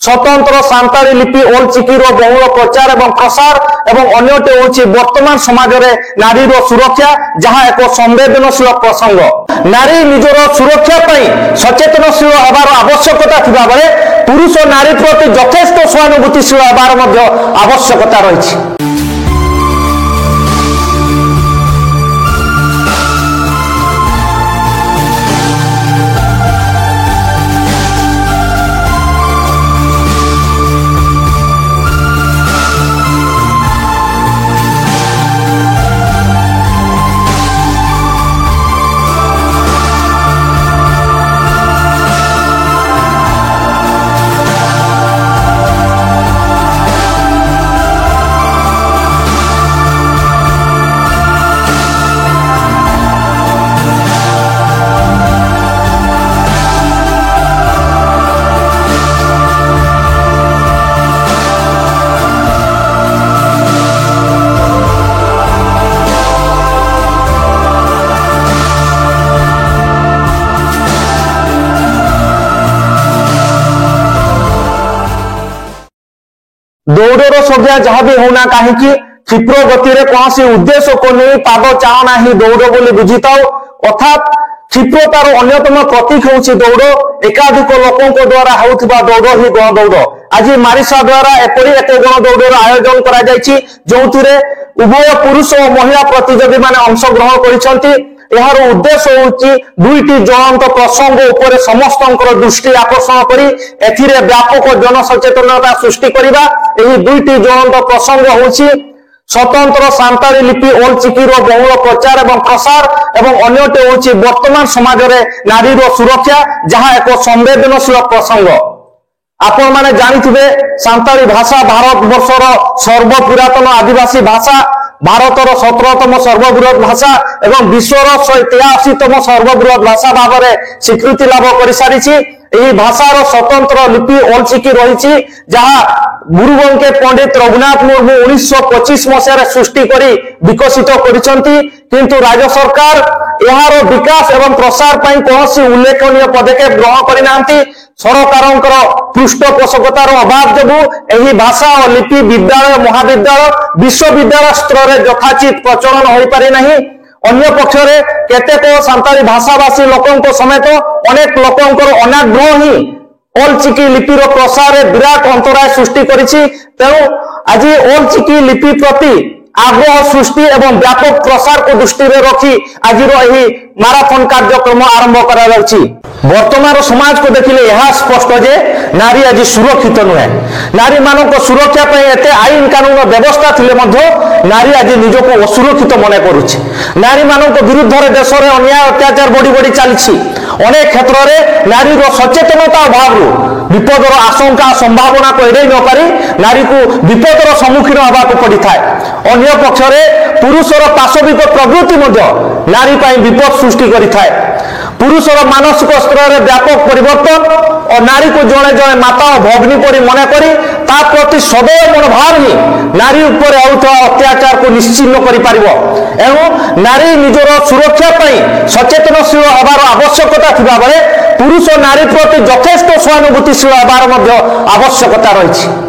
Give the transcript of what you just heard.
ସ୍ୱତନ୍ତ୍ର ସାନ୍ତାଳୀ ଲିପି ଓଲଚିକିର ବହୁଳ ପ୍ରଚାର ଏବଂ ପ୍ରସାର ଏବଂ ଅନ୍ୟଟି ହେଉଛି ବର୍ତ୍ତମାନ ସମାଜରେ ନାରୀର ସୁରକ୍ଷା, ଯାହା ଏକ ସମ୍ବେଦନଶୀଳ ପ୍ରସଙ୍ଗ। ନାରୀ ନିଜର ସୁରକ୍ଷା ପାଇଁ ସଚେତନଶୀଳ ହେବାର ଆବଶ୍ୟକତା ଥିବାବେଳେ ପୁରୁଷ ନାରୀ ପ୍ରତି ଯଥେଷ୍ଟ ସହାନୁଭୂତିଶୀଳ ହେବାର ମଧ୍ୟ ଆବଶ୍ୟକତା ରହିଛି। ଦୌଡ଼ର ସଂଜ୍ଞା ଯାହା ବି ହଉନା କାହିଁକି, କ୍ଷିପ୍ର ଗତିରେ କୌଣସି ଉଦ୍ଦେଶ୍ୟକୁ ନେଇ ପାଦ ଚାଳନା ହିଁ ଦୌଡ଼ ବୋଲି ବୁଝିଥାଉ। ଅର୍ଥାତ୍ କ୍ଷିପ୍ରତାର ଅନ୍ୟତମ ପ୍ରତୀକ ହେଉଛି ଦୌଡ଼। ଏକାଧିକ ଲୋକଙ୍କ ଦ୍ୱାରା ହେଉଥିବା ଦୌଡ଼ ହିଁ ଗଣଦୌଡ଼। ଆଜି ମାରିସା ଦ୍ୱାରା ଏପରି ଏକ ଗଣଦୌଡ଼ର ଆୟୋଜନ କରାଯାଇଛି, ଯେଉଁଥିରେ ଉଭୟ ପୁରୁଷ ଓ ମହିଳା ପ୍ରତିଯୋଗୀ ମାନେ ଅଂଶଗ୍ରହଣ କରିଛନ୍ତି। ଏହାର ଉଦ୍ଦେଶ୍ୟ ହେଉଛି ଦୁଇଟି ଜ୍ୱଳନ୍ତ ପ୍ରସଙ୍ଗ ଉପରେ ସମସ୍ତଙ୍କର ଦୃଷ୍ଟି ଆକର୍ଷଣ କରି ଏଥିରେ ବ୍ୟାପକ ଜନସଚେତନତା ସୃଷ୍ଟି କରିବା। ଏହି ଦୁଇଟି ଜ୍ୱଳନ୍ତ ପ୍ରସଙ୍ଗ ହେଉଛି ସ୍ୱତନ୍ତ୍ର ସାନ୍ତାଳୀ ଲିପି ଓଲଚିକିର ବହୁଳ ପ୍ରଚାର ଏବଂ ପ୍ରସାର ଏବଂ ଅନ୍ୟଟି ହେଉଛି ବର୍ତ୍ତମାନ ସମାଜରେ ନାରୀର ସୁରକ୍ଷା, ଯାହା ଏକ ସମ୍ବେଦନଶୀଳ ପ୍ରସଙ୍ଗ। ଆପଣମାନେ ଜାଣିଥିବେ, ସାନ୍ତାଳୀ ଭାଷା ଭାରତ ବର୍ଷର ସର୍ବପୁରାତନ ଆଦିବାସୀ ଭାଷା, ଭାରତର 17ତମ ସର୍ବବୃହତ ଭାଷା ଏବଂ ବିଶ୍ୱର 183ତମ ସର୍ବବୃହତ ଭାଷା ଭାବରେ ସ୍ୱୀକୃତି ଲାଭ କରିସାରିଛି। ଏହି ଭାଷାର ସ୍ୱତନ୍ତ୍ର ଲିପି ଓଲଚିକି ରହିଛି, ଯାହା ଗୁରୁ ବଙ୍କେ ପଣ୍ଡିତ ରଘୁନାଥ ମୁର୍ମୁ 1925 ମସିହାରେ ସୃଷ୍ଟି କରି ବିକଶିତ କରିଛନ୍ତି। କିନ୍ତୁ ରାଜ୍ୟ ସରକାର ଏହାର ବିକାଶ ଏବଂ ପ୍ରସାର ପାଇଁ କୌଣସି ଉଲ୍ଲେଖନୀୟ ପଦକ୍ଷେପ ଗ୍ରହଣ କରିନାହାନ୍ତି। ସରକାରଙ୍କର ପୃଷ୍ଠପୋଷକତାର ଅଭାବ ଯୋଗୁଁ ଏହି ଭାଷା ଓ ଲିପି ବିଦ୍ୟାଳୟ, ମହାବିଦ୍ୟାଳୟ, ବିଶ୍ୱବିଦ୍ୟାଳୟ ସ୍ତରରେ ଯଥାଚିତ ପ୍ରଚଳନ ହୋଇପାରି ନାହିଁ। ଅନ୍ୟ ପକ୍ଷରେ କେତେକ ସାନ୍ତାଳୀ ଭାଷାଭାଷୀ ଲୋକଙ୍କ ସମେତ ଅନେକ ଲୋକଙ୍କର ଅନାଗ୍ରହ ହିଁ ଓଲଚିକି ଲିପିର ପ୍ରସାରରେ ବିରାଟ ଅନ୍ତରାୟ ସୃଷ୍ଟି କରିଛି। ତେଣୁ ଆଜି ଓଲଚିକି ଲିପି ପ୍ରତି ଆଗ୍ରହ ସୃଷ୍ଟି ଏବଂ ବ୍ୟାପକ ପ୍ରସାରକୁ ଦୃଷ୍ଟିରେ ରଖି ଆଜିର ଏହି ମାରାଥନ କାର୍ଯ୍ୟକ୍ରମ ଆରମ୍ଭ କରାଯାଉଛି। ବର୍ତ୍ତମାନର ସମାଜକୁ ଦେଖିଲେ ଏହା ସ୍ପଷ୍ଟ ଯେ ନାରୀ ଆଜି ସୁରକ୍ଷିତ ନୁହେଁ। ନାରୀମାନଙ୍କ ସୁରକ୍ଷା ପାଇଁ ଏତେ ଆଇନ କାନୁନ ବ୍ୟବସ୍ଥା ଥିଲେ ମଧ୍ୟ ନାରୀ ଆଜି ନିଜକୁ ଅସୁରକ୍ଷିତ ମନେ କରୁଛି। ନାରୀମାନଙ୍କ ବିରୁଦ୍ଧରେ ଦେଶରେ ଅନ୍ୟାୟ ଅତ୍ୟାଚାର ବଢି ବଢି ଚାଲିଛି। ଅନେକ କ୍ଷେତ୍ରରେ ନାରୀର ସଚେତନତା ଅଭାବରୁ ବିପଦର ଆଶଙ୍କା ସମ୍ଭାବନାକୁ ଏଡ଼େଇ ନପାରି ନାରୀକୁ ବିପଦର ସମ୍ମୁଖୀନ ହେବାକୁ ପଡ଼ିଥାଏ। ଅନ୍ୟ ପକ୍ଷରେ ପୁରୁଷର ପାଶବିକ ପ୍ରବୃତ୍ତି ମଧ୍ୟ ନାରୀ ପାଇଁ ବିପଦ ସୃଷ୍ଟି କରିଥାଏ। ପୁରୁଷର ମାନସିକ ସ୍ତରରେ ବ୍ୟାପକ ପରିବର୍ତ୍ତନ ଓ ନାରୀକୁ ଜଣେ ଜଣେ ମାତା ଓ ଭଗ୍ନୀ ପରି ମନେ କରି ତା ପ୍ରତି ସଦୟ ମନୋଭାବ ହିଁ ନାରୀ ଉପରେ ହେଉଥିବା ଅତ୍ୟାଚାରକୁ ନିଶ୍ଚିହ୍ନ କରିପାରିବ। ଏଣୁ ନାରୀ ନିଜର ସୁରକ୍ଷା ପାଇଁ ସଚେତନଶୀଳ ହେବାର ଆବଶ୍ୟକତା ଥିବାବେଳେ ପୁରୁଷ ନାରୀ ପ୍ରତି ଯଥେଷ୍ଟ ସହାନୁଭୂତିଶୀଳ ହେବାର ମଧ୍ୟ ଆବଶ୍ୟକତା ରହିଛି।